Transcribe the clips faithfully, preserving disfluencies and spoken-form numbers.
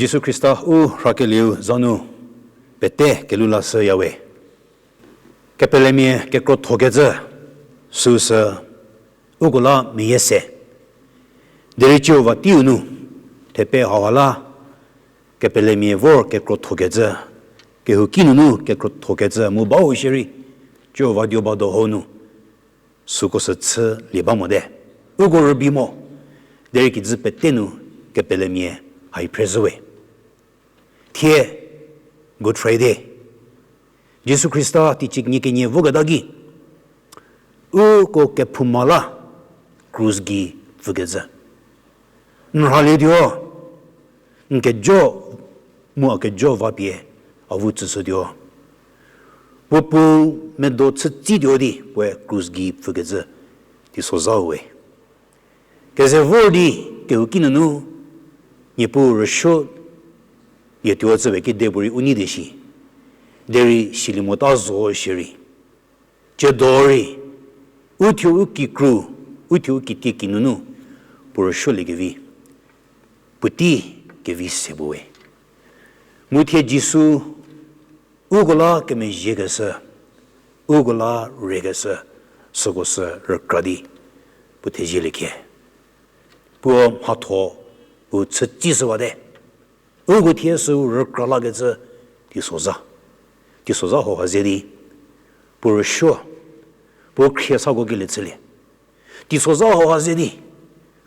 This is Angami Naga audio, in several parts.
Jisu Khrista u rhakelieu za nu pete kelhou lashüyawe. Kepelemia kekrothokecü, süsü uko la meyie se. Derei Jihova teiu nu, thepe hauha la, kepelemia vor kekrothokecü, kehouki nunu kekrothokecü mu bau shierei, Jihova dio ba do hau nu, süko sü chülie ba mote. Uko rübei mo, derei kijü pete nu kepelemia hai phrezhüwe. Thie, Good Friday, Jisu Khrista teicie kenie voketa ki, uko kephouma la krus gei pfükecü. N rhalietuo, n kejo, mu a kejo va pie, avu tsüshütuo. Puo puo medo chütsituo di puoe krus gei pfükecü teisozha we. Keze vor di kehouki nunu, Niepuu rüsuo, lietuo tsüwe kedipuorei u nei di shi, derei silie mota zo shierei. Tsiedo rei, uthuo u kikru, uthuo u kitieki nunu, puo rüsuoliekevi, puotei kevi se puo we. Mu thie Jisu, uko la kemezhiekeshü, uko la rekeshü, süko sü rükra di, puo thezieliecie. Puo mhatho u chütsishüwate. Uko thie süu rükra lakecü teisozha. Teisozha hauha ze di, puo rüsuo, puo khrie sako kelie chülie. Teisozha hauha ze di,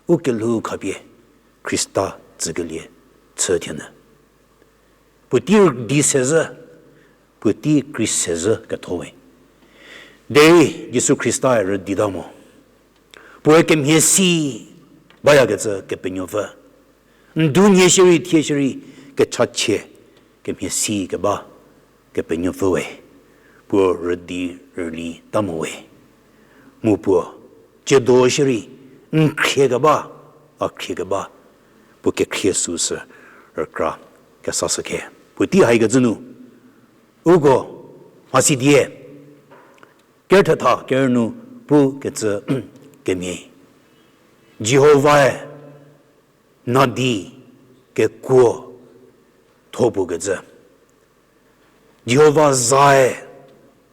u kelhou khapie, Khrista tsükelie chü thienyü. Puotei rüdi sezhü, puotei kri sezhü ketho we. Derei Jisu Khrista-e rüdita mo. Puoe kemhie si bayakecü Kepenuopfü. Ndu nhie shierei thie shierei kechachie kemhie si keba Kepenuopfü we. Puo rüdi rülita mo we. Mu puo, tsiedo shierei, n khriekeba, a khriekeba, puo kekhrie süu sü rükra kesashükhe. Puotei haikecü nu, uko, mhasi die, kerüthetha kerü nu pukecü kemhie. Jihovae nadi kekuo tho pukecü. Jihova zae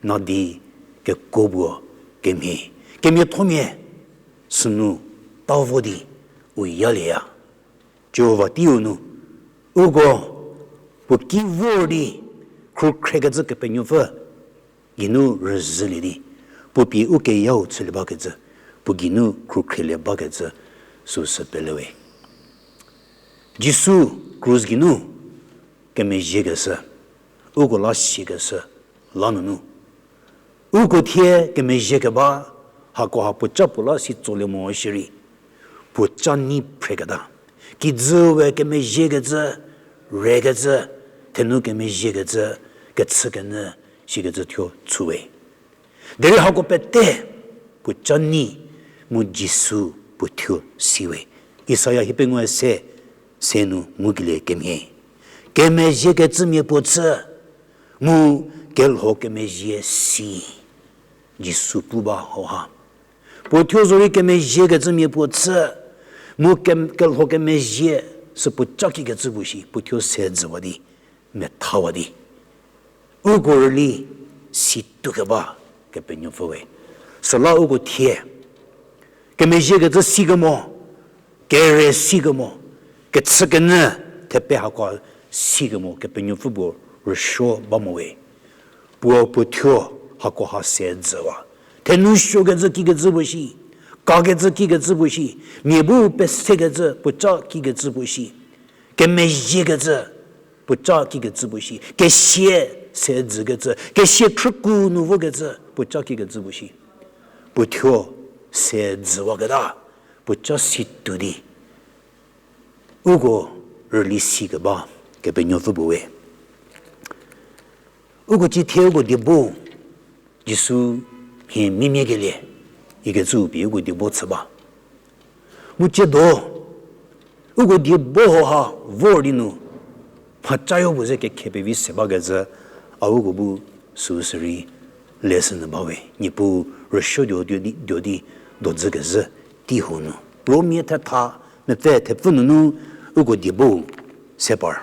nadi kekuo puo kemhie. Kemiathomia sünu tavo di u yalieya. Jihova teiu nu, uko, puo ki vor di, khrukhriekecü Kepenuopfü, geinu rüzhülie di, puo pie u keyau chülie bakecü, puo geinu khrukhrilie bakecü, süu sü pelewe. Jisu krus geinu kemezhiekeshü, uko la siakeshü, la nunu. Uko thie kemezhie keba, hakoha puoca puo la si tsolie mo shierei, puoca nyi phreketa. Kijüu we kemezhiekecü, rekecü, thenou kemezhiekecü, kechükenyü, sikecü thuo chüwe. Derei hako pete, puoca nyi mu Jisu puo thuo siwe. Isaia hiepengou se, se nu ngukelie kemhie. Kemezhiekecümia puo chü, mu kelho kemezhie si. Jisu pu ba hauha. Puo thuo zorei kemezhiekecümia puo chü, mu ke-, kelho kemezhie sü puoca kikecü puo shi, puo thuo se dzüwa di, methawa di, uko rüli si tuokeba Kepenuopfü we. Süla uko thie kemezhiekecü sikemo, kere sikemo, kechükenyü thepe hako sikemo Kepenuopfü puo rüsuo ba mo we. Puo puo thuo hakoha se dzüwa. Thenou suokecü kikecü puo shi, kakecü kikecü puo shi, mia bu pesekecü puoca kikecü puo shi, kemezhiekecü puoca kikecü puo shi, kesia se dzükecü, kesia khrüku nu vokecü puoca kikecü puo shi, puo thuo se dzüwaketa, puoca si tuo di, uko rüli sikeba Kepenuopfü puo we. Uko cithie uko diebo, Jisu mhie miemiekelie ikecü pie uko diebo chü ba. Mu tsiedo, uko diebo hoha vor di nu, mhacayo puo ze kekhe pevi se bakecü, a uko bu süu sürei lesson nu ba we. Niepuu rüsuo tuo di, tuo di dozükezhü tei hau nu. Romia thetha, mepfü thepfü nunu uko diebo se par.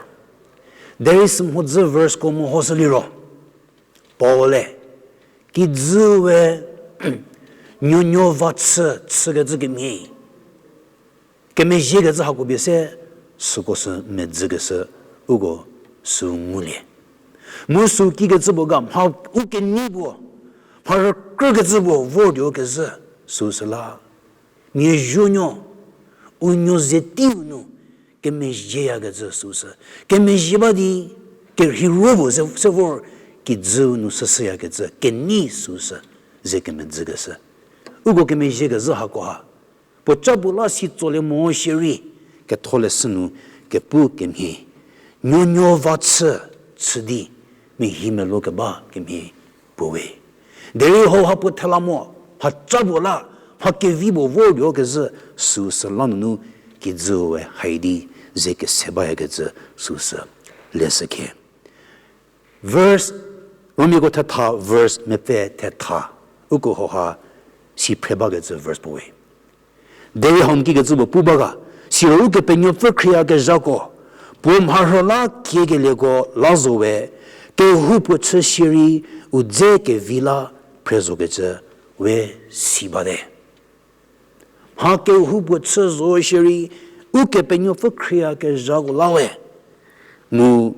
Derei sü mhodzü verseko mehoshü liro, Paul-e, kijü we nuonuo va chü, chükecü kemhie, kemezhiekecü hako pie se, süko sü medzükeshü, uko sü ngulie. Mu sü kikecü puo ga mha u kenei puo, mha rükrükecü puo vor tuo kezhü, süu süla, mia zuonuo, u nuo ze teiu nu, kemezhieyakecü süu sü. Kemezhie ba di, kerhei ro puo se, se vor, kijüu nu süshüyakecü, kenei süu sü, ze kemedzükeshü. Uko kemezhiekezhü hakoha, puoca puo la si tsolie mo shierei, ketholeshü nu kepu kemhie, nuonuo va chü, chü di, mehimelo keba kemhie puo we. Derei hauha puo thela mo, mhaca puo la, mha kevi puo vor tuo kezhü, süu süla nunu kijüu we hai di ze kese bayakecü süu sü leshü khe. Verse, Romiako thetha, verse mepfü thetha, uko hauha si phre bakecü verse puo we. Derei hau nu kikecü puo pu ba ga, siro Ukepenuopfü khrieyakezhako, puo mharhü la kiekelieko la zo we, kehoupuo chü shierei u dze kevi la phrezokecü we si bate. Mha kehoupuo chü zo shierei, Ukepenuopfü khrieyakezhako la we, mu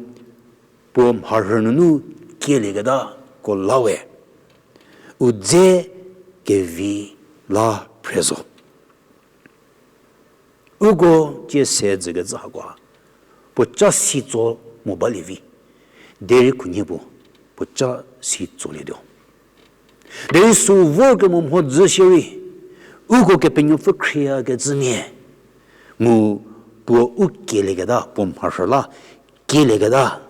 puo mharhü nunu kielieketako la we, u dze kevi la phre zo. Uko cie se dzükecü hakoha, puoca si tso mo balie vi, derei khunhie puo, puoca si tsolietuo. Derei sü vorkemo mhodzü shierei, uko Kepenuopfü khrieyakecümia, mu puo u kielieketa, puo mharhü la kielieketa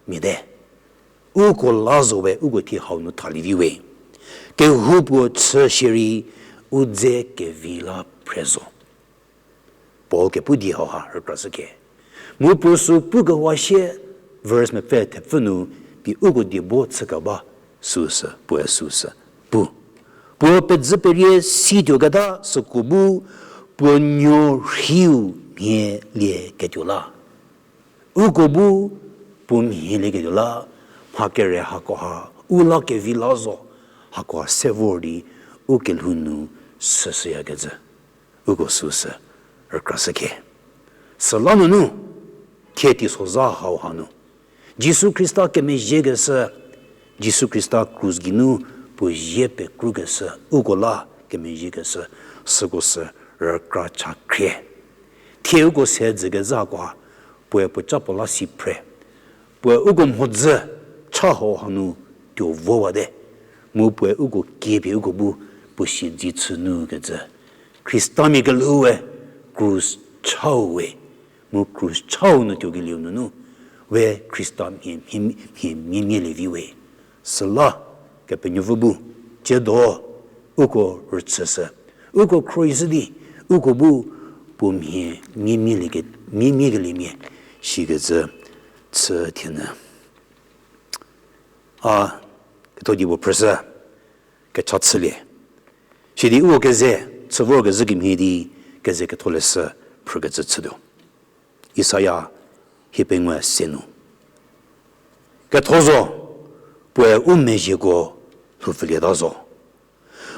mia te. Uko la zo we uko thie hau nu thalie vi we. Kehoupuo chü shierei u dze kevi la phre zo. Paul kepu di hauha rükrashü khe. Mu puo sü pu kewa sie, verse mepfü thepfü nu, pie uko diebo chükeba süsü, puoe süsü pu. Puo pezü perie situoketa süko bu puo nuo rhiu mhie lieketuo la. Uko bu puo mhie lieketuo la, mha kere hakoha, u la kevi la zo, hakoha se vor di, u kelhou nu süshüyakecü. Uko süsü rükrashü khe. Süla nunu, thie teisozha hauha nu, Jisu Khrista kemezhiekeshü, Jisu Khrista krus geinu puo zie pekrukeshü, uko la kemezhiekeshü, süko sü rükra cha khrie. Thie uko se dzükezhü hakoha, puoe puoca puo la si phre. Puoe uko mhodzü cha hauha nu tuo vowate. Mu puoe uko kie pie uko bu puo siedze chü nukecü. Khristamia kelhou we, krus chau we. Mu krus chau nu tuokelieu nunu, we Khrista mhie, mhie, mhie, mhie, mhiemielie vi we. Süla, Kepenuopfü bu, tsiedo, uko rüchüshü. Uko khruohishü di, uko bu, puo mhie, mhie, mhiemielie ke, mhie, mhiemiekelie mia, shikecü, chü thienyü. A, ketho di puo phrüshü, kecha chülie. Sidi uko keze, chü vorkezhü kemhie di, keze ketholeshü, phrükecü chütuo. Isaia hie pengou se nu. Ketho zo, puoe u mezhieko lhoupfülieta zo.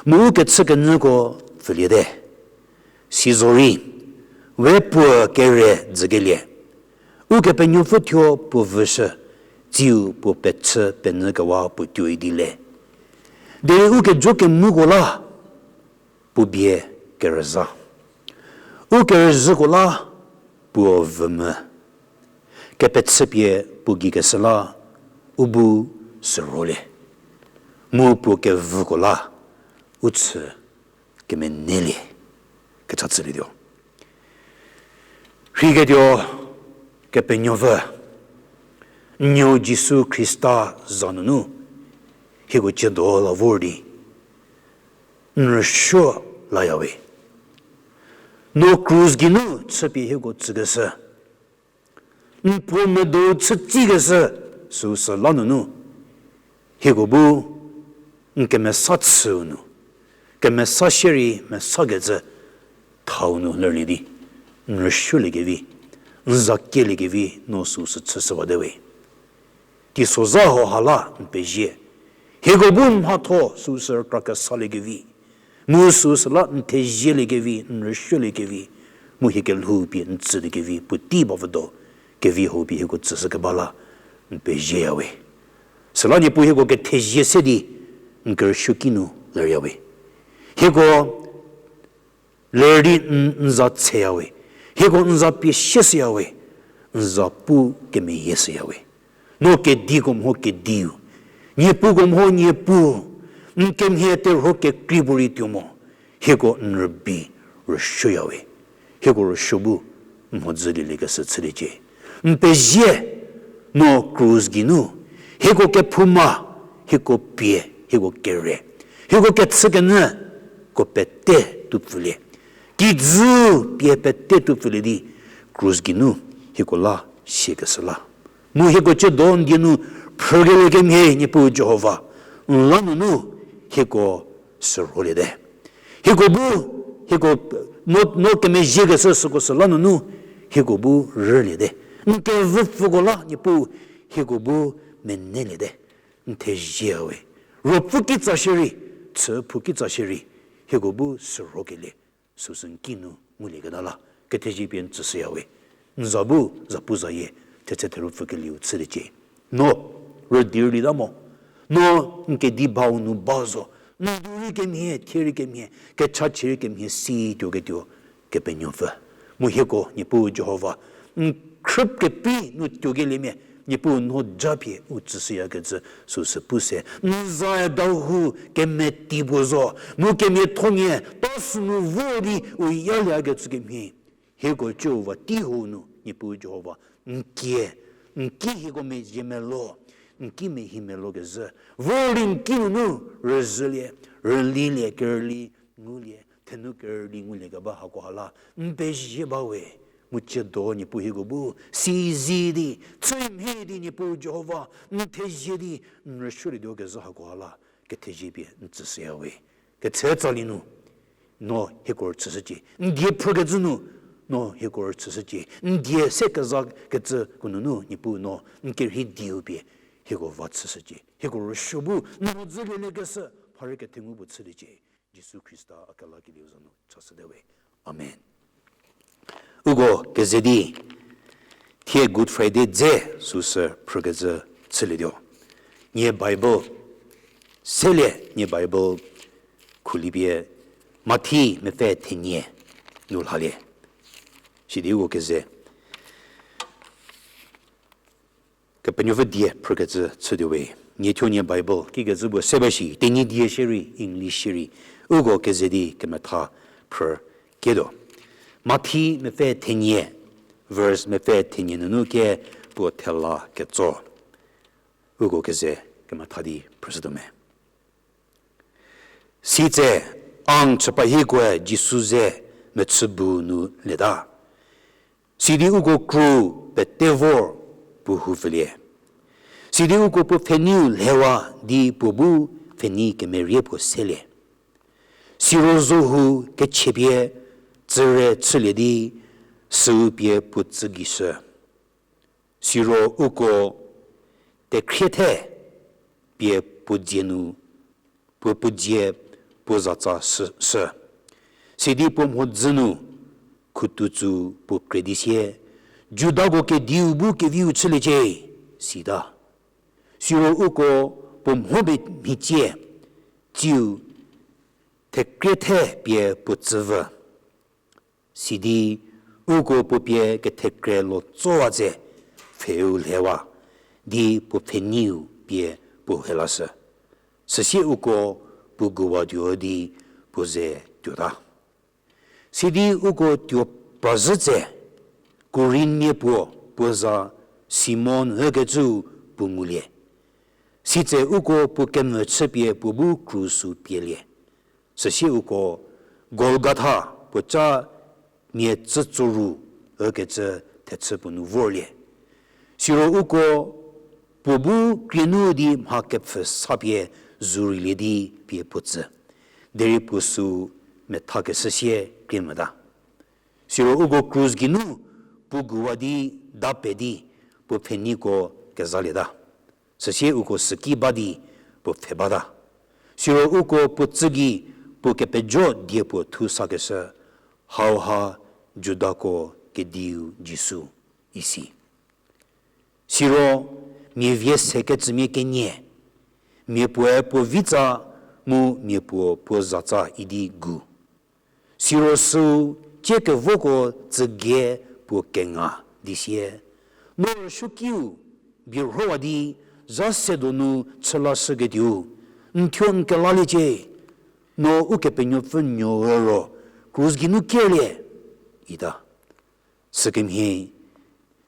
Mu u kechükenyüko pfüliete. Sizorei, we puo kere dzükelie. Ukepenuopfü thuo puo vüshü, tsiu puo pechü penyükewa puo tuoi di le. Derei u kejo kemuko la, puo bie kerüza. U kerüzhüko la puo vümü. Kepechüpie puo gei keshü la u bu sürholie. Mu puo kevüko la u chü kemenelie. Kecha chülietuo. Rheiketuo Kepenuopfü, Nuou Jisu Khrista za nunu, hieko ciedo la vor di n rüsuo layawe. No krus geinu chüpie hieko tsükeshü, n puo medo chütsikeshü, süu süla nunu, hieko bu n kemesa chüu nu, kemesa shierei mesakecü thau nu lerlie di, n rüsuoliekevi, n za kieliekevi no süu sü chüshüwate we. Teisozha hau ha la n pezie. Hieko bu n mhatho süu sü rükra kesaliekevi, mu süu süla n thezieliekevi, n rüsuoliekevi, mu hie kelhou pie n tsüliekevi puotei bavüdo, kevi hau pie hieko tsüshükeba la n pezieyawe. Süla Niepuu hieko kethezie se di n kerüsuoki nu leryawe. Hieko ler di n, n za tseyawe. Hieko n za pie sieshüyawe. N za pu kemeyie shüyawe. No kediko mho kediu, Niepuuko mho Niepuu, n kemhie terhuo kekrei puorei tuo mo, hieko n rübei rüsuoyawe. Hieko rüsuo bu n mhodzülieliekeshü chüliecie. N pezie, no krus geinu hieko kephouma, hieko pie, hieko kere, hieko kechükenyü, ko pete tuopfülie. Kijü pie pete tuopfülie di krus geinu hieko la siekeshü la. Mu hieko ciedo n die nu phrükelie kemhie Niepuu Jihova, n la nunu hieko sürholiete. Hieko bu, hieko, no, no kemezhiekeshü süko süla nunu hieko bu rüliete. N kevüpfüko la Niepuu hieko bu meneliete. N thezieyawe. Ruopfü kitsa shierei, chüphou kitsa shierei, hieko bu sürhokelie süsü n kinu ngulieketa la kethezie pie n tsüshüyawe. N za bu zapuzayie thetse therupfükelieu chüliecie. No rüdirlieta mo, no n kedi bau nu ba zo, n du rei kemhie, thie rei kemhie, kechachie rei kemhie si tuoketuo Kepenuopfü. Mu hieko Niepuu Jihova, n khrüp kepi nu tuokeliemia, Niepuu no japie u tsüshüyakecü süsü pu se. N zae dahou kemeti puo zo, mu kemiathomia ta sünu vor di u yaliekecü kemhie, hieko cüu va tei hou nu Niepuu Jihova, n kie, n ki hieko mezhie melo, n ki mehi melokezhü vor di n ki nunu rüzhülie, rülilie, kerüli ngulie, thenu kerüli ngulie keba hakoha la n pezie bawe. Mu ciedo Niepuu hieko bu sizi di, chümhie di Niepuu Jihova, n thezie di, n rüsuolietuo kezhü hakoha la kethezie pie n tsüshüyawe. Ketse tsali nu no hieko rüchüshücie. N die phrükecü nu no hieko rüchüshücie. N die se kezakecüko nunu Niepuu no n kerhei dieu pie hieko va chüshücie. Hieko rüsuo bu n mhodzülieliekeshü pharü kethengu puo chüliecie. Jisu Khrista a kelakelieu za nu chashüte we. Amen. Uko keze di thie Good Friday dze süsü phrükecü chülietuo. Nie Bible selie, nie Bible khulipie Mathi mepfü thenie nu lhalie. Sidi uko keze Kepenuopfü die phrükecü chütuo we. Nie thuo nie Bible kikecü puo se ba shi, Tenyidie shierei, English shierei, uko keze di kemetha phrü kietuo. Mathi mepfü thenie, verse mepfü thenie nunu ke puo thela ketso. Uko keze kemetha di phrüshütuo me. Sitse, ang chüpahiekoe Jisu ze mechü bu nu leta. Sidi uko kru pete vor puo houpfülie. Sidi uko puo pfheniu lhewa di puo bu pfheni kemerie puo selie. Siro zo hu kechepie tsüre chülie di, Süu pie puo tsü gei shü. Siro uko tekhriethie pie puo dzie nu, puo puo dzie puo zatsa shü, shü. Sidi puo mhodzü nu khututsü puo kre di sie, Judako kediu bu keviu chüliecie, sita. Siro uko puo mho be mhicie, tsiu thekriethie pie puo tsü vü. Sidi uko puo pie kethekre lo tsowa tse pfheu lhewa, di puo pfheniu pie puo helashü. Süsie uko puo guwatuo di puo ze tuota. Sidi uko tuo prazhü tse, Kurinmia puo, puo za Simon ükecüu puo ngulie. Sitse uko puo kemvü chüpie puo bu krus-u pielie. Süsie uko Golgatha puoca mia tsütsoru ükecü thechü puo nu vorlie. Siro uko puo bu krie nu di mha kepfhü sapie zurülie di pie puo tsü. Derei puo süu methakeshü sie krie mota. Siro uko krus geinu puo guwa di dape di puo pfheniko kezalieta. Süsie uko süki ba di puo pfhe bata. Siro uko puo tsü gei puo kepejo die puo thu sakeshü, Hauha Judako Kediu Jisu, isi. Siro mia vie sekecümia kenie, mia puoe puo vitsa mu mia puo puo zatsa idi gu. Siro süu cie kevoko tsüge puo kenga di sie, No rüsuokiu bierhowa di zha se donu chü lashüketuou n thuo n kelaliecie, no Ukepenuopfü nuou ro krus geinu kerlie, ita. Sükemhie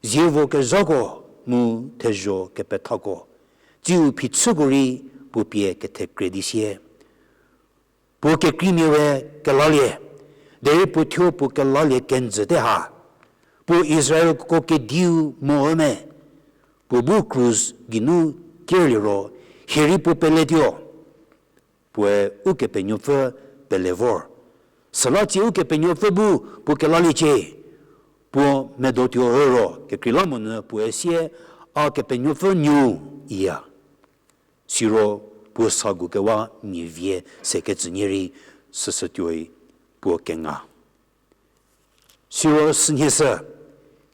zievo kezhako mu thezho kepethako, tsiu phichüko rei puo pie kethekre di sie, Puo kekreimia we kelalie, derei puo thuo puo kelalie kenjüte ha, puo Israelko Kediu mo-ü me, puo bu krus geinu kerlie ro, hie rei puo peletuo. Puoe Ukepenuopfü pele vor. Süla tsie Ukepenuopfü bu puo kelaliecie, puo medotuo ü ro kekreilamonyü puoe sie, A Kepenuopfü nuou, iya. Siro puo sa gukewa mia vie sekecünie rei süsütuoi puo kenga. Siro sünhie sü,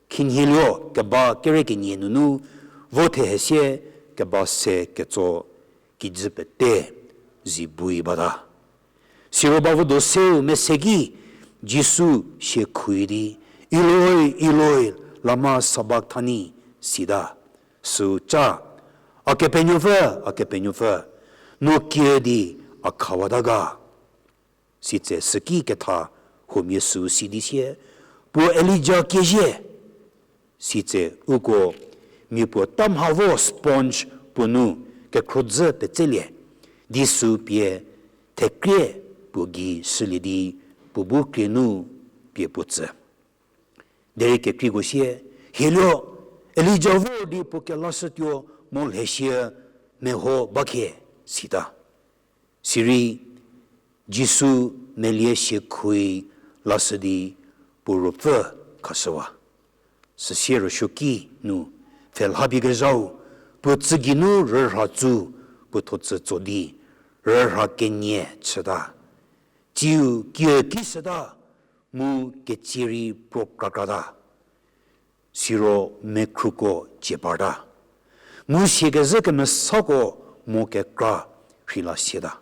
khinhieluo keba kere kenie nunu vo thehe sie keba se ketso kijü pete zi bui bata. Siro bavo do seu mese ki Jisu sie khui di, Eloi, Eloi, lama sabakthani, sita. Süu ca, A Kepenuopfü, A Kepenuopfü, no kiüdi a khawata ga? Sitse süki ketha huomia süu si di sie, Puo Elija kiezie. Sitse uko mia puo tamha vo sponge puo nu kekhrodzü petselie, di süu pie thekrie puo gei shülie di puo bu krie nu pie puo tsü. Derei kekreiko sie, Hieluo, Elija vor di puo kelashütuo mo lheshie meho ba khie, sita. Sirei Jisu melie sie khui lashü di puo ruopfü khashüwa. Süsie rüsuoki nu pfhelhapie kezhau puo tsü geinu rürha tsu puo thotsü tso di rürha kenie chüta. Tsiu kiüki shüta mu ketsie rei pro krakrata. Siro mekhruko cie parta. Mu siekezhü kemesako mo kekra rheila sieta.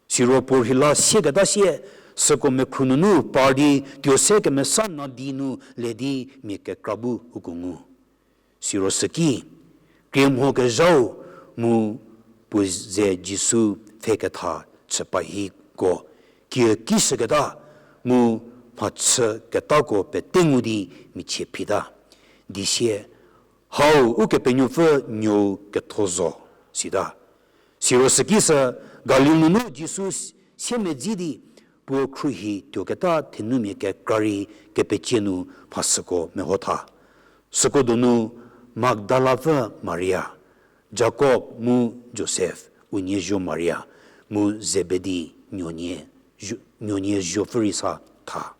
Siro puo rheila sieketa sie, süko mekhru nunu par di tuo se kemesa nadi nu le di mia kekra bu uko ngu. Siro süki, krie mho kezhau mu puo ze Jisu pfhe ketha chü pahiko, kiüki shüketa mu mhachü ketako pete ngu di michie phita. Di sie, Hau Ukepenuopfü Nuou ketho zo, sita. Siro süki sü Galil nunu Jisu siemedzi di puo khruohi tuoketa thenumia kekra rei kepecie nu mhasüko mehotha. Süko donu Magdalapfü Maria, Jakob mu Josef unie zuo Maria, mu Zebedi nuonie zuo-, nuonie zuopfü rei sa tha.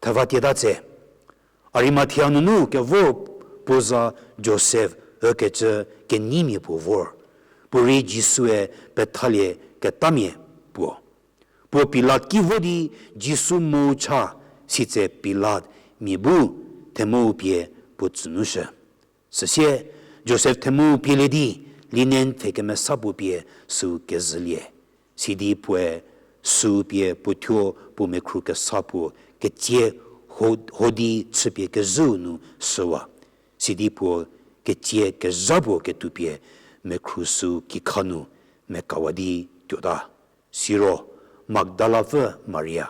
Thevatieta tse, Arimathia nunu kevor puo za Josef ükecü kenyimia puo vor. Puo rei Jisue pethalie ketamia puo. Puo Pilat ki vo di Jisu mou cha, sitse Pilat mia bu themou pie puo tsünushü. Süsie Josef themou pielie di linen pfhe kemesa puo pie süu kezhülie. Sidi puoe süu pie puo thuo puo mekhru kesa puo ketsie ho, ho di chüpie kezhüu nu süwa. Sidi puo ketsie kezha puo ketuo pie mekhru süu kikha nu mekawa di tuota. Siro Magdalapfü Maria,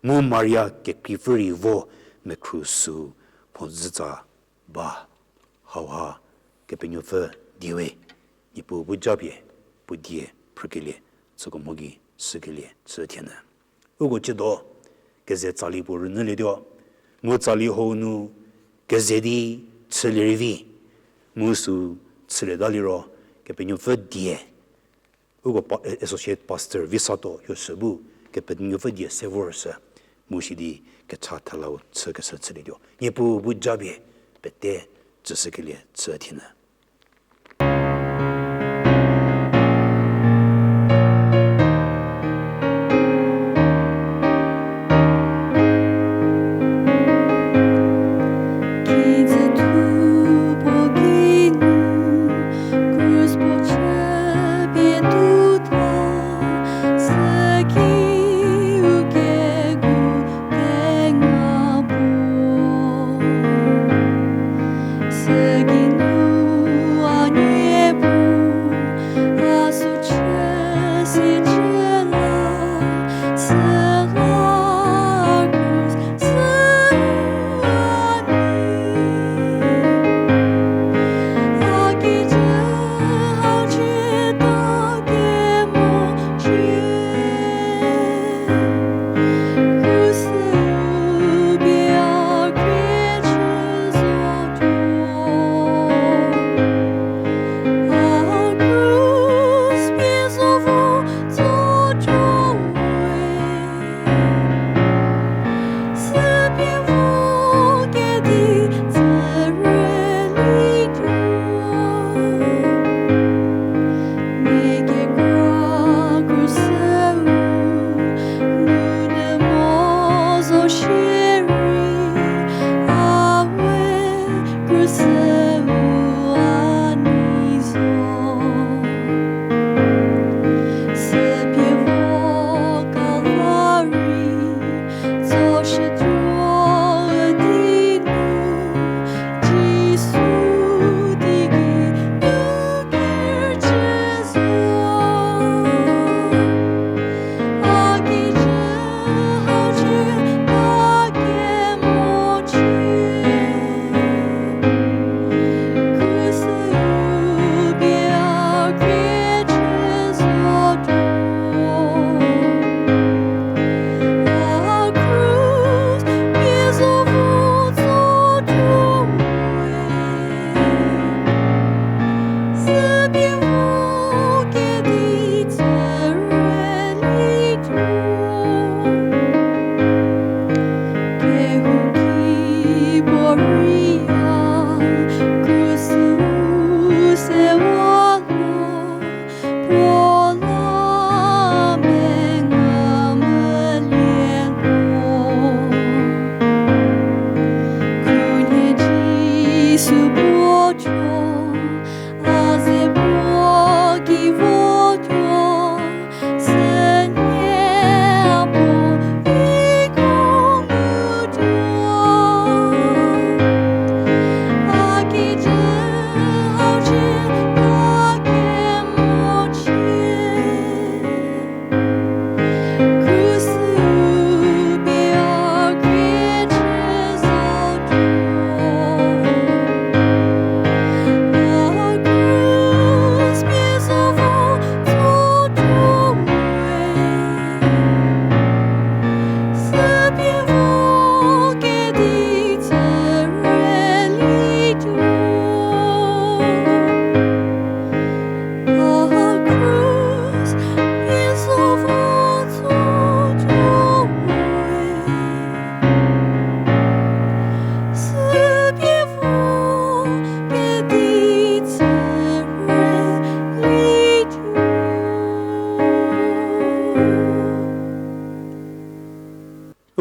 mu Maria kekreipfü rei vo mekhru süu mhodzütsa ba. Hauha Kepenuopfü diewe, Niepuu bu japie, puo die phrükelie, süko mho gei sükelie chü thienyü. Uko ciedo, keze tsali puo rünyülietuo, mu tsali hau nu keze di chülie rei vi, mu süu chülieta liro, Kepenuopfü die, uko pa-, associate pastor Visato Yoshü bu, Kepenuopfü die se vorshü, mu sidi kecha thelau chükeshü chülietuo. Niepuu bu japie, pete tsüshükelie chü thienyü.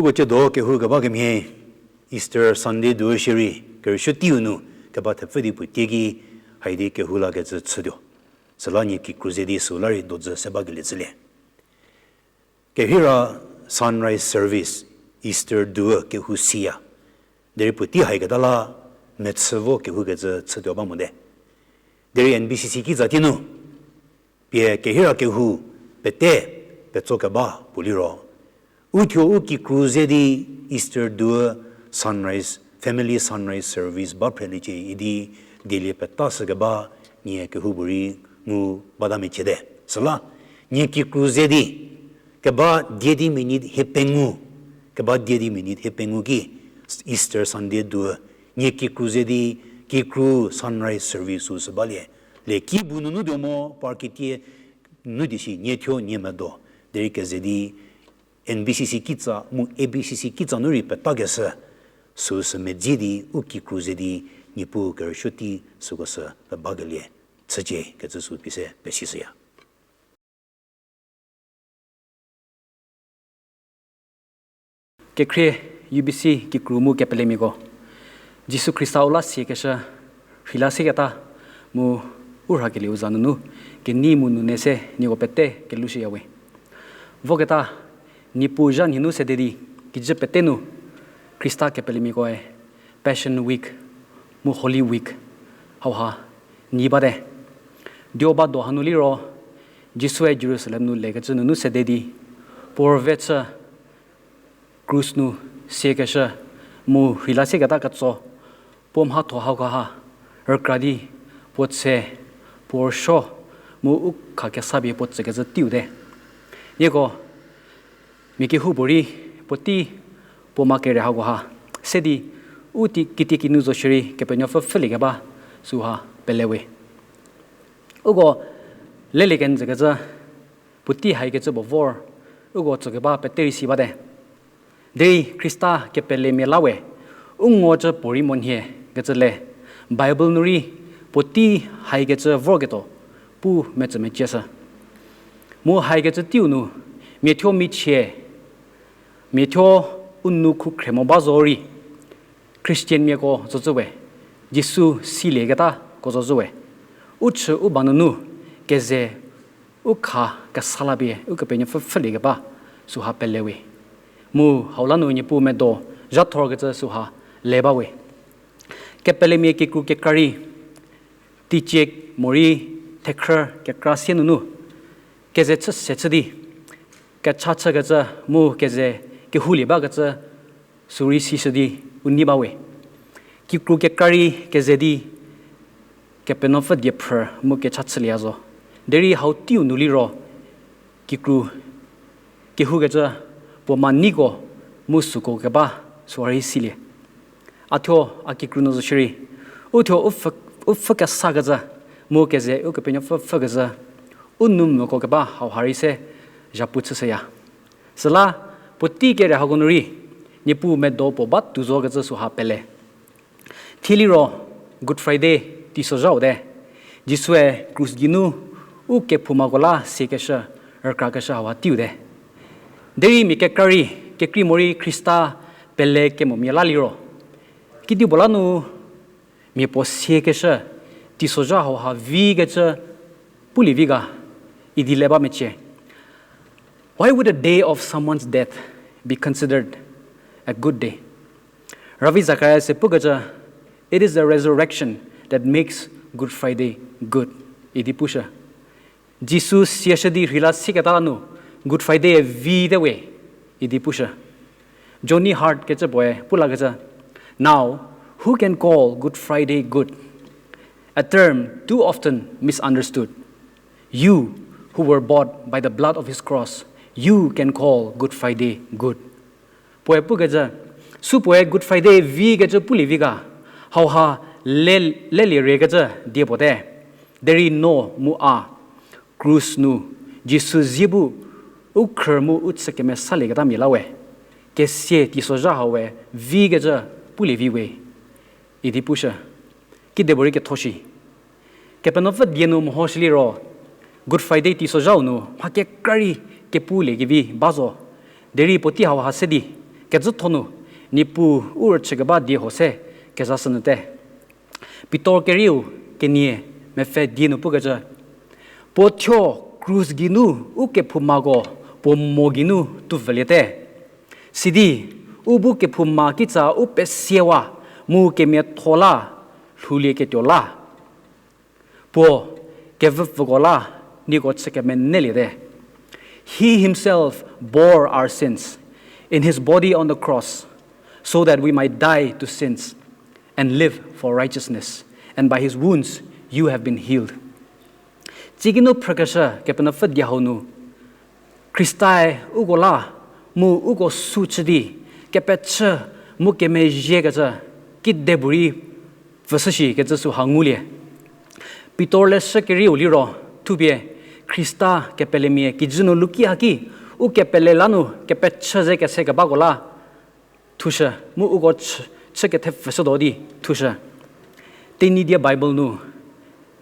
Puo ciedo kehou keba kemhie, Easter Sunday duo shierei kerüsuo teiu nu keba thepfü di puo tieki, haidi kehou lakecü chütuo. Süla nie kikru ze di süla rei dozü se bakelie chülie. Kehira sunrise service, Easter duo kehou siya. Derei puotei haiketa la mechü vo kehoukecü chütuo ba mote. Derei N B C C kitsa tie nu pie kehira kehou pete petso keba puo liro, uthuo u kikru ze di Easter duo sunrise, family sunrise service ba phreliecie idi dielie peta shükeba nie kehoupuorei ngu bata meciete. Süla nie kikru ze di keba die di minute hie pengou, keba die di minute hie pengou ki Easter Sunday duo nie kikru ze di kikru sunrise service sü balie. Le kibu nunu tuo mo, par kitie nunu di shi nie thuo nie medo. Derei keze di N B C C kitsa mu A B C C kitsa nu rei petakeshü, süsü medzi di u kikru ze di Niepuu kerüsuo tei süko sü pebakelie chücie kecü sü pie se pesishüya. Kekhrie U B C kikru mu kepelemiako, Jisu Khrista u la siekeshü, rheila sieketa mu u rhakelieu za nunu kenei mu nune se nieko pete kelushüyawe. Voketa, Niepuu zha nhie nu sede di kijü pete nu Khrista kepelemiakoe Passion Week mu Holy Week hauha nei bate. Dio ba do hanu liro, Jisue Jerusalem nu lekecü nunu sede di, puo rüve chü, krus nu siekeshü, mu rheila sieketa ketso, puo mhatho hauha rükra di, puo tse, puo rüsuo, mu u kha kesa pie puo tsükecü teiu te. Nieko, mia kehoupuorei puotei puo ma kere hakoha se di, u tei kitiekinu zo shierei Kepenuopfü pfhüliekeba süha pelewe. Uko lelie kenjükecü, puotei haikecü puo vor, uko tsokeba pete rei si bate. Derei Khrista kepelemia la we, u ngocü puorei monhie kecü le, Bible nu rei puotei haikecü vorketuo pu metsümecieshü. Mu haikecü teiu nu, miathuo michie, miathuo u nou khukhre mo ba zo rei, Christian miako zocü we, Jisu silieketako zocü we, u chü u ba nunu keze u kha kesa la pie Ukepenuopfü pfhüliekeba süha pelewe. Mu hau la nu Niepuu medo zhathorkecü süha le bawe. Kepelemia kikru kekra rei, teicie morei thekhrü kekra sie nunu, keze chü se chü di, kecha chükecü mu keze kehoulie bakecü sürei sishü di u nei bawe. Kikru kekra rei keze di Kepenuopfü diephrü mu kecha chülieya zo. Derei hau teiu nu liro, kikru kehoukecü puo ma neiko mu süko keba süha rei silie. A thuo a kikru nu zo shierei, u thuo u pfhü, u pfhü kesakecü, mu keze Ukepenuopfü pfhükecü, u nou mvüko keba hauha rei se zhapu chüshüya. Süla, puotei kere hako nu rei, Niepuu medo puo ba tuo zokecü süha pele. Thie liro, Good Friday teisozhau te, Jisue krus geinu u kephoumako la siekeshü, rükrakeshü hauha teiu te. Derei mia kekra rei, kekrei morei Khrista pele kemomia la liro, kedipuo la nu mia puo siekeshü, teisozha hauha vikecü pulie vi ga idi le ba mecie. Why would a day of someone's death be considered a good day? Ravi Zacharias-e pukecü, It is the resurrection that makes Good Friday good, idi pushü. Jisu sieshü di rheila sieketa la nu Good Friday vite we idi pushü. Johnny Hart kecü puoe pu lakecü, Now, who can call Good Friday good? A term too often misunderstood. You, who were bought by the blood of his cross, you can call Good Friday good. Puoe pukecü, supuoe Good Friday vikecü pulie vi ga, hauha le, lelie riekecü die puo te. Derei no mu a, krus nu, Jisu zie bu, u khrü mu u chü kemesalieketa mia la we, kesia teisozha hau we vikecü pulie vi we, idi pushü. Kedipuorei ketho shi. Kepenuopfü die nu mehoshü liro, Good Friday teisozhau nu mha kekra rei kepuliekevi ba zo. Derei puotei hauha se di, Kecütho nu, Niepuu u rüchükeba die ho se kezashünyüte. Pitor kerieu kenie mepfü die nu pukecü, puo thuo krus geinu u kephoumako puo mo geinu tuvüliete. Sidi, u bu kephouma kitsa u pesiewa mu kemiatho la lhoulieketuo la. Puo kevüpfüko la nieko chü kemeneliete. He himself bore our sins in his body on the cross, so that we might die to sins and live for righteousness. And by his wounds you have been healed. Tsiegeinu phrükeshü Kepenuopfü die hau nu, Khrista-e uko la mu uko su chü di, kepechü mu kemezhiekecü kidepuorei pfhüshükecü süha ngulie. Pitor leshü kerieu liro, thupie Khrista kepelemia kijü nu luki haki, u kepele la nu kepechü ze kese kebako la thushü, mu uko chü, chü kethepfüshütuo di thushü. Tenyidie Bible nu,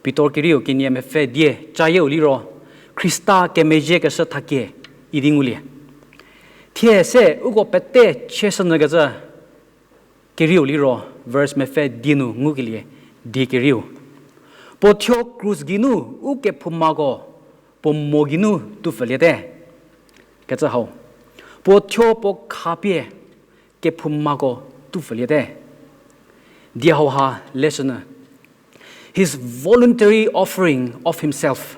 Pitor kerieu kenie mepfü die cayieu liro, Khrista kemezhiekeshü thakie idi ngulie. Thie se uko pete chieshünyükecü kerieu liro, verse mepfü die nu ngukelie die kerieu. Puo thuo krus geinu u kephoumako puo mo geinu tupfüliete. Kecü hau. Puo thuo puo khapie kephoumako tupfüliete. Die hauha leshünyü. His voluntary offering of himself.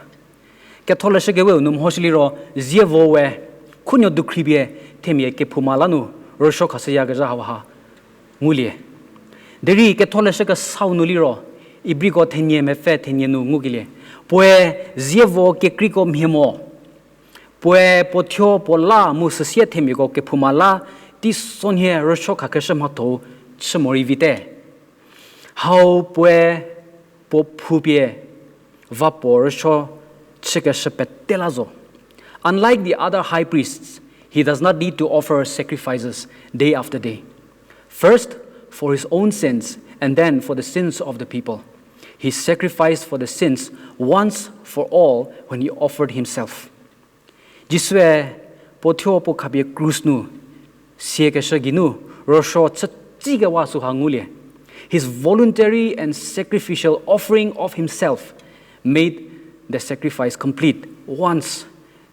Ketholeshü keweu nu mhoshü liro, zievo we khunuo dukhri pie themia kephouma la nu rüsuo khashüyakezha hauha ngulie. Derei Ketholeshü Kesau nu liro, Ibriko thenie mepfü thenie nu ngukelie, puoe zievo kekreiko mhie mo. Puoe puo thuo puo la mu süsie themiako kephouma la teisonhie rüsuo khakeshü mhatho-u chü morei vite. Hau puoe puo phou pie va puo rüsuo chükeshü pete la zo. Unlike the other high priests, he does not need to offer sacrifices day after day. First, for his own sins, and then for the sins of the people. He sacrificed for the sins once for all when he offered himself. Jisue puo thuo puo khapie krus nu siekeshü geinu rüsuo chütsikewa süha ngulie. His voluntary and sacrificial offering of himself made the sacrifice complete once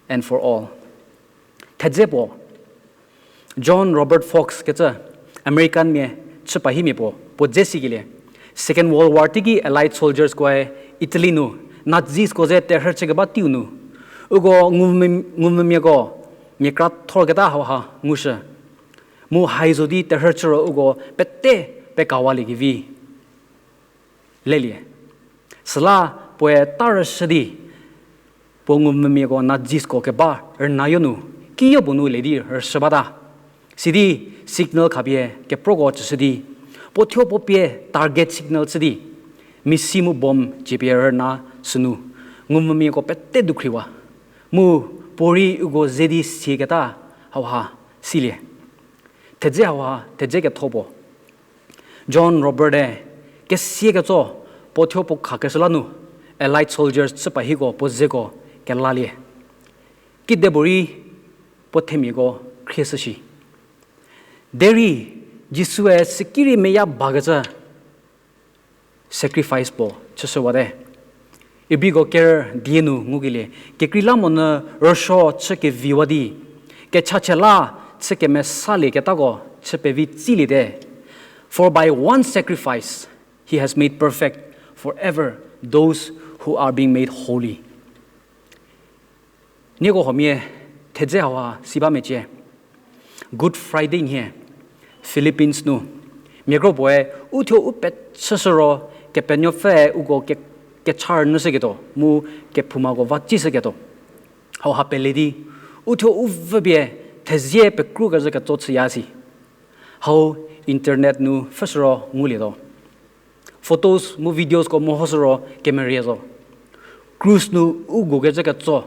and for all. Thedze puo, John Robert Fox kecü American mia chü pahimia puo, puo dze sikelie. Second World War teiki Allied soldiers koe Italy nu Nazis ko ze terhü chükeba teiu nu, uko ngumvü-, ngumvümiako mia kra thorketa hauha ngushü. Mu hai zo di terhü chü ro uko pete pekawalie kevi lelie. Süla puoe ta rüshü di, puo ngumvümiako Nazis ko keba rüna yo nu, kiyo puo nu le di rüshü bata. Sidi signal khapie keproko tsüshü di, puo thuo puo pie target signal chü di, misi mu bomb cie pie rüna sünu, ngumvümiako pete dukhriwa. Mu puorei uko ze di sieketa hauha silie. Thedze hauha, thedze ketho puo, John Robert-e kesieketso puo thuo puo khakeshü la nu, Allied soldiers chü pahiko puo zeko kelalie. Kidepuorei puo themiako khrieshü shi. Derei Jisue siki rei meya bakecü sacrifice puo chüshüwate. Ibriko ker die nu ngukelie, kekreilamonyü rüsuo chü keviwa di, kechachie la chü kemesalieketako chü pevi tsiliete. For by one sacrifice he has made perfect forever those who are being made holy. Nieko huomia thedze hauha si ba mecie. Good Friday nhie, Philippines nu, miakro puoe u thuo u pechüshü ro, Kepenuopfüe uko ke-, kecha rünyüshüketuo mu kephoumako va tsishüketuo hauha pele di, u thuo u vü pie thezie pekrukezhü ketso chüya si. Hau internet nu pfhüshü ro ngulietuo. Photos mu videosko mehoshü ro kemerie zo. Krus nu u gukezhü ketso,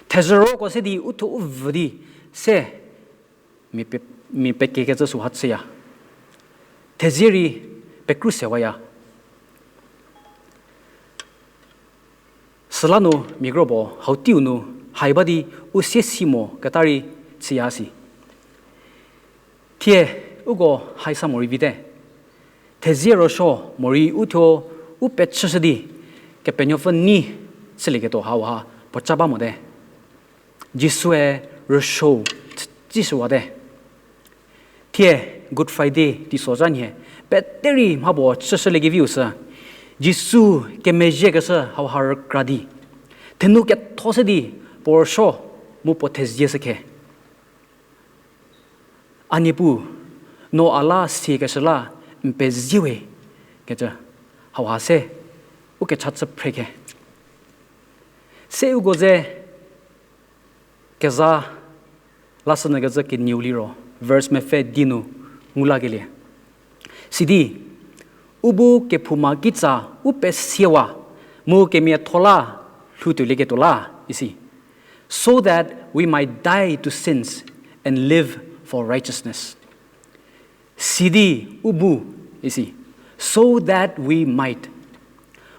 thezhüroko se di u thuo u vü di se, mia pe-, mia pekekecü süha chüya. Thezie rei pekru sewaya. Süla nu miakro puo hau teiu nu hai ba di u sie si moketa rei chüya si. Thie, uko haisa morei vite. Thezie rüsuo morei uthuo u pechüshü di, Kepenuopfü nei chülieketuo hauha puoca ba mote. Jisue rüsuou tsüshüwate. Thie, Good Friday teisozha nhie, peterei mha puo chüshüliekeviu sü, Jisu kemezhiekeshü hauha rükra di, thenu ketho se di, puo rüsuo mu puo thezie shükhe. A Niepuu, no a la siekeshü la n pezie we, kecü hauha se u kecha chü phre khe. Se uko ze keza lashünyükecü kenieu liro, verse mepfü die nu ngu lakelie. Sidi, u bu kephouma kitsa u pesiewa, mu kemiatho la lhoutuolieketuo la, isi. So that we might die to sins and live for righteousness. Sidi u bu, isi. So that we might.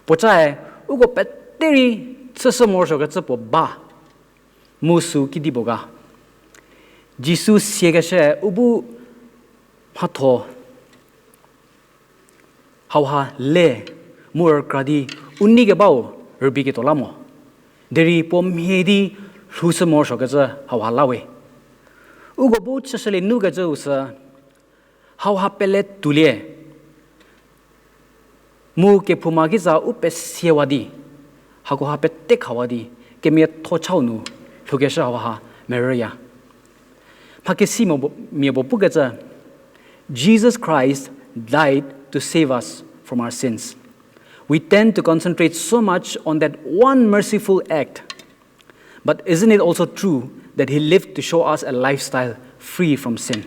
Puocae, uko peterei chüshü morosuokecü puo ba, mu sü kedipuo ga. Jisu siekeshü u bu mhatho hauha le mu rükra di u nei kebau rübei ketuo la mo. Derei puo mhie di lhoushü morosuokecü hauha la we. Uko bu chüshülie nukecüu sü hauha pele tuolie. Mu kephouma kitsa u pesiewa di, hakoha pete khawa di, kemiatho chau nu lhoukeshü hauha merüya. Mhakesi mia puo pukecü, Jesus Christ died to save us from our sins. We tend to concentrate so much on that one merciful act, but isn't it also true that he lived to show us a lifestyle free from sin?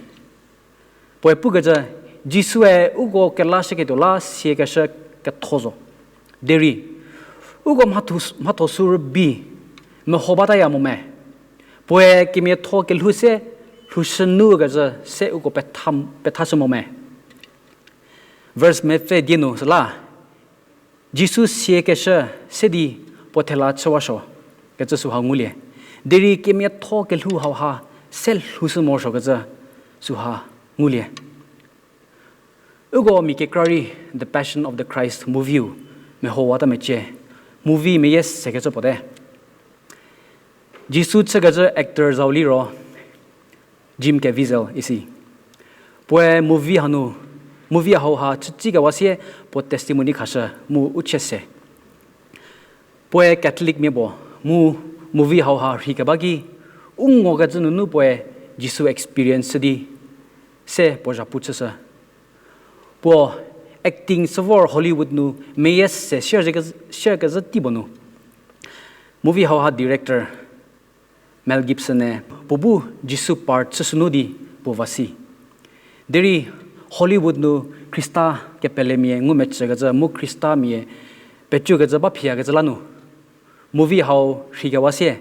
Puoe pukecü, Jisue uko kelashüketuo la siekeshü ketho zo. Derei, uko mhatho, mhatho sü rübei meho bataya mo me. Puoe kemiatho kelhou se lhoushü nukecü se uko petha, pethashü mo me. Verse mepfü die nu süla, Jisu siekeshü se di puo thela chüwasuo kecü süha ngulie. Derei kemiatho kelhou hauha se lhoushü morosuokecü süha ngulie. Uko mia kekra rei The Passion of the Christ movie-u mehowa ta mecie. Movie meyie sekecü puote. Jisu chükecü actor zau liro Jim Caviezel isi. Puoe movie hanu, movie hauha chütsikewa sie puo testimony khashü mu u chie se. Puoe Catholic mia puo, mu movie hauha rheikeba ki, u ngokecü nunu puoe Jisu experience chü di se puo zhapu chüshü. Puo acting sü vor Hollywood nu meyie se share kezhü tei puo nu. Movie hauha director Mel Gibson-e puo bu Jisu part chüshünu di puo va si. Derei Hollywood nu Khrista kepelemia ngumecükecü mu Khristamia pecukecü ba phiyakecü la nu movie hau rheikewa sie,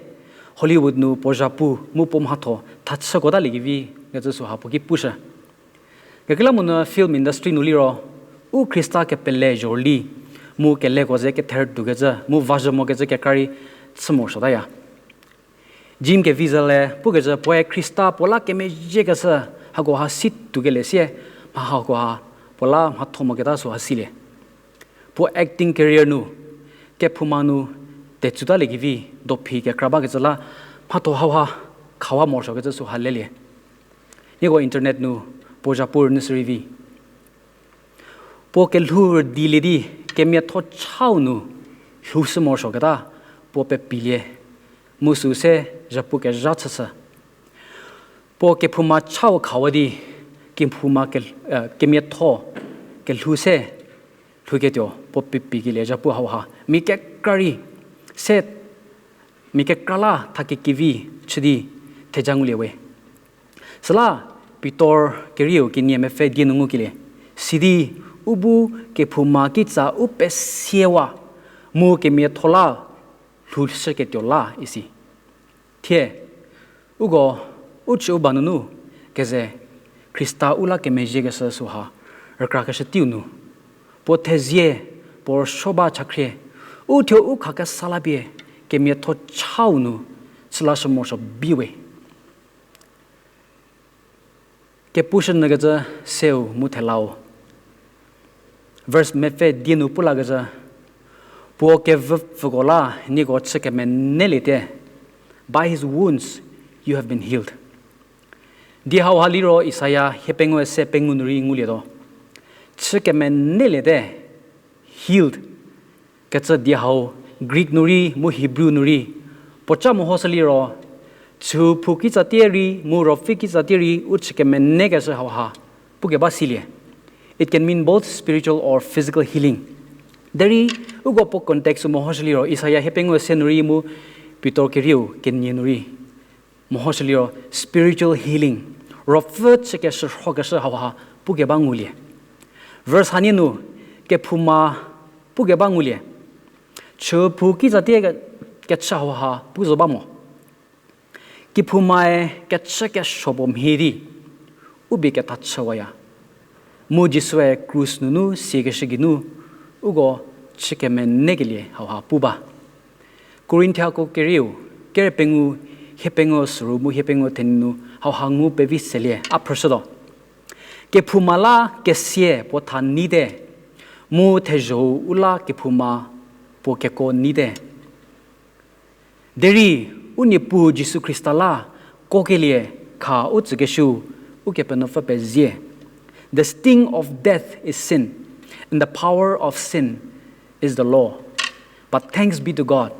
Hollywood nu puo zhapu mu puo mhatho thachüko taliekevi kecü süha puo ki pushü. Kekreilamonyü film industry nu liro, u Khrista kepele zhorüli, mu keleko ze ketherüdukecü mu vazhü mokecü kekra rei chü morosuotaya. Jim Caviezel-e pukecü puoe Khrista puo la kemezhiekeshü hakoha si tuokelie sie, mha hakoha puo la mhatho moketa süha silie. Puo acting career nu, kephouma nu, tetsutaliekevi, dophi kekra bakecü la, mhatho hauha khawa morosuokecü süha lelie. Nieko internet nu puo zhapu rünyü sü rei vi. Puo kelhou rüdilie di kemiatho chau nu lhoushü morosuoketa puo pepilie. Mu sü se zhapu kezha chüshü. Puo kephouma chau khawa di kephouma ke-, eh, kemiatho kelhou se lhouketuo puo pepikelie zhapu hauha mia kekra rei se mia kekra la thakekevi chü di theja ngulie we. Süla Pitor kerieu kenie mepfü die nu ngukelie, sidi u bu kephouma kitsa u pesiewa mu kemiatho la lhoushüketuo la isi. Thie, uko u chü u ba nunu keze Khrista u la kemezhiekeshü süha rükrakeshü teiu nu, puo thezie, puo rüsuo ba chakhrie, uthuo u khakesa la pie kemiatho chau nu chülashü morosuo bi we. Kepushü nyükecü seu mu thelau. Verse mepfü die nu pu lakecü, puo kevüpfüko la nieko chü kemeneliete, by his wounds you have been healed. Die hauha liro Isaia hiepengou se pengou nu rei ngulietuo. Chü kemeneliete, healed kecü die hau Greek nu rei mu Hebrew nu rei, puoca mehoshü liro, chüphou kitsatie rei mu ruopfü kitsatie rei u chü kemenekeshü hauha pukeba silie. It can mean both spiritual or physical healing. Derei uko puo context-u mehoshü liro, Isaia hiepengou se nu rei mu Pitor kerieu kenie nu rei mehoshü liro spiritual healing, ruopfü chükeshürhokeshü hauha pukeba ngulie. Verse hanie nu kephouma pukeba ngulie. Chüphou kitsatie ke-, kechü hauha pu zo ba mo. Kephoumae kechü kesuo puo mhie di u bie kethachüwaya. Mu Jisue krus nunu siekeshü geinu uko chü kemenekelie hauha pu ba. Korinthiako kerieu, kere pengou, hiepengou süru mu hiepengou thenie nu hauha ngu pevi selie a phrüshütuo. Kephouma la kesia puo tha nyite, mu thezho-u u la kephouma puo keko nyite. Derei u Niepuu Jisu Khrista la kokelie kha u tsükeshüu Ukepenuopfü pezie. The sting of death is sin, and the power of sin is the law. But thanks be to God,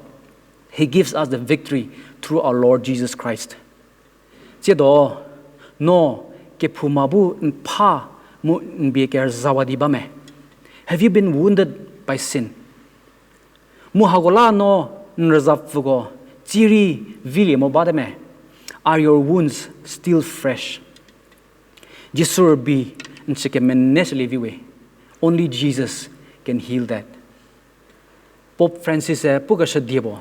He gives us the victory through our Lord Jesus Christ. Tsiedo, no kephouma bu n pha mu n bie kerüzawa di ba me? Have you been wounded by sin? Mu hako la no n rüzapfüko tsierei vilie mo bate me? Are your wounds still fresh? Jisu rübei n chü kemeneshülie vi we. Only Jesus can heal that. Pope Francis-e pukeshü die puo,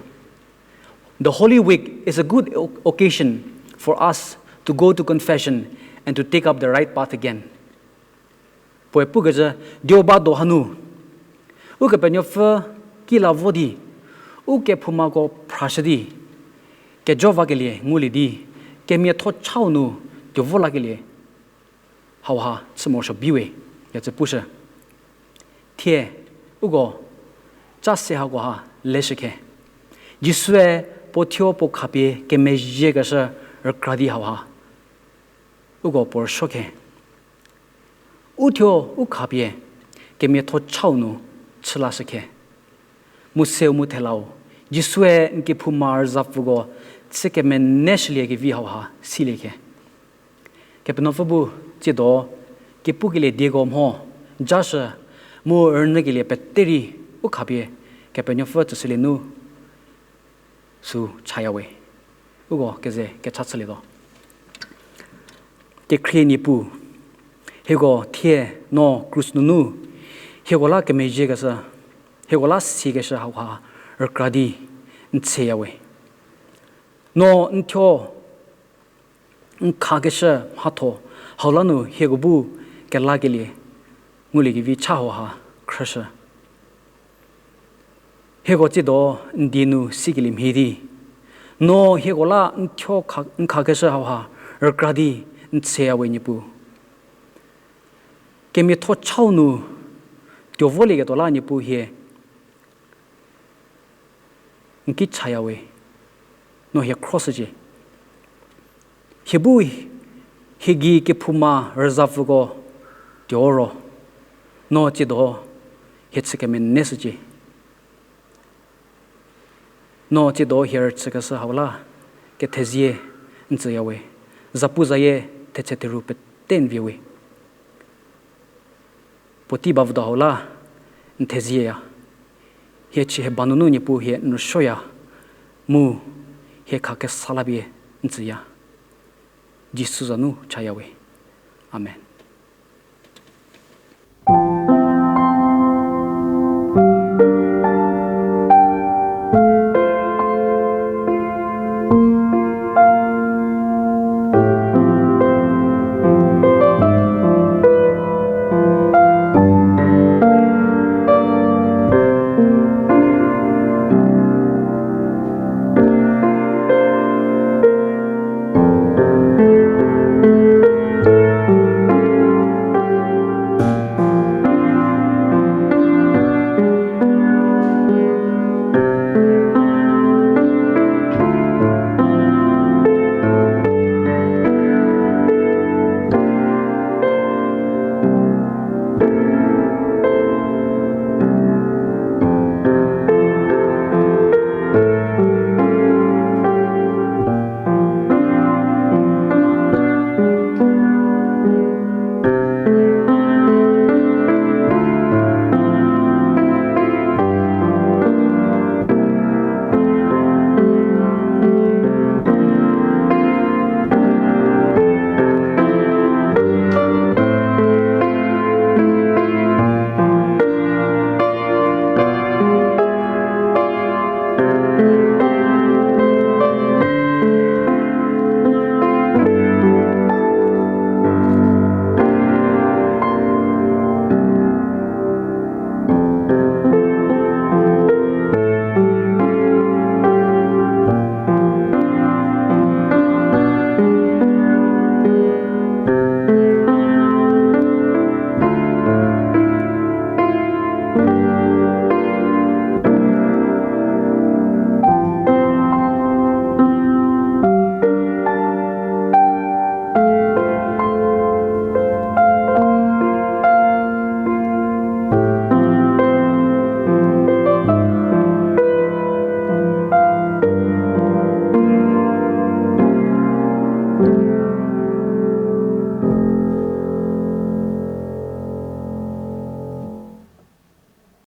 The Holy Week is a good o-, occasion for us to go to confession and to take up the right path again. Puoe pukecü, dio ba do hanu Ukepenuopfü ki la vo di, u kephoumako phrashü di, kejo vakelie ngulie di, kemiatho chau nu tuo vo lakelie hauha chü morosuo bi we, kecü pushü. Thie, uko, ca se hakoha leshükhe. Jisue puo thuo puo khapie kemezhiekeshü rükra di hauha uko puo rüsuokhe. U thuo u khapie kemiatho chau nu chü lashükhe. Mu seu mu thelau, Jisue n kephouma rüzapfüko chü kemeneshüliekevi hauha siliekhe. Kepenuopfü bu tsiedo kepukelie dieko mho jashü mu rünyükelie pete rei u khapie Kepenuopfü tsüshülie nu sü chaya we. Uko keze kecha chülietuo. Kekhrie Niepuu, hieko thie no krus nunu hieko la kemezhiekeshü, hieko la siekeshü hauha rükra di n tsüya we. No n thuo n khakeshü mhatho hau la nu hieko bu kelakelie nguliekevi cha hauha khrüshü. Hieko tsiedo n die nu sikelie mhie di, no hieko la n thuo kha-, n khakeshü hauha rükra di n tsüya we Niepuu. Kemiatho chau nu tuo volieketuo la Niepuu hie n ki chaya we, no hie khroshücie. Hie bu hie gei kephouma rüzapfüko tuo ro, no tsiedo hie chü kemeneshücie. No tsiedo hie rüchükeshü hau la kethezie n tsüya we, zapuzayie thetse theru pete n vie we. Puotei bavüdo hau la n thezieya. Hie chü hie ba nunu Niepuu hie n rüsuoya, mu hie khakesa la pie n tsüya. Jisu za nu chaya we. Amen.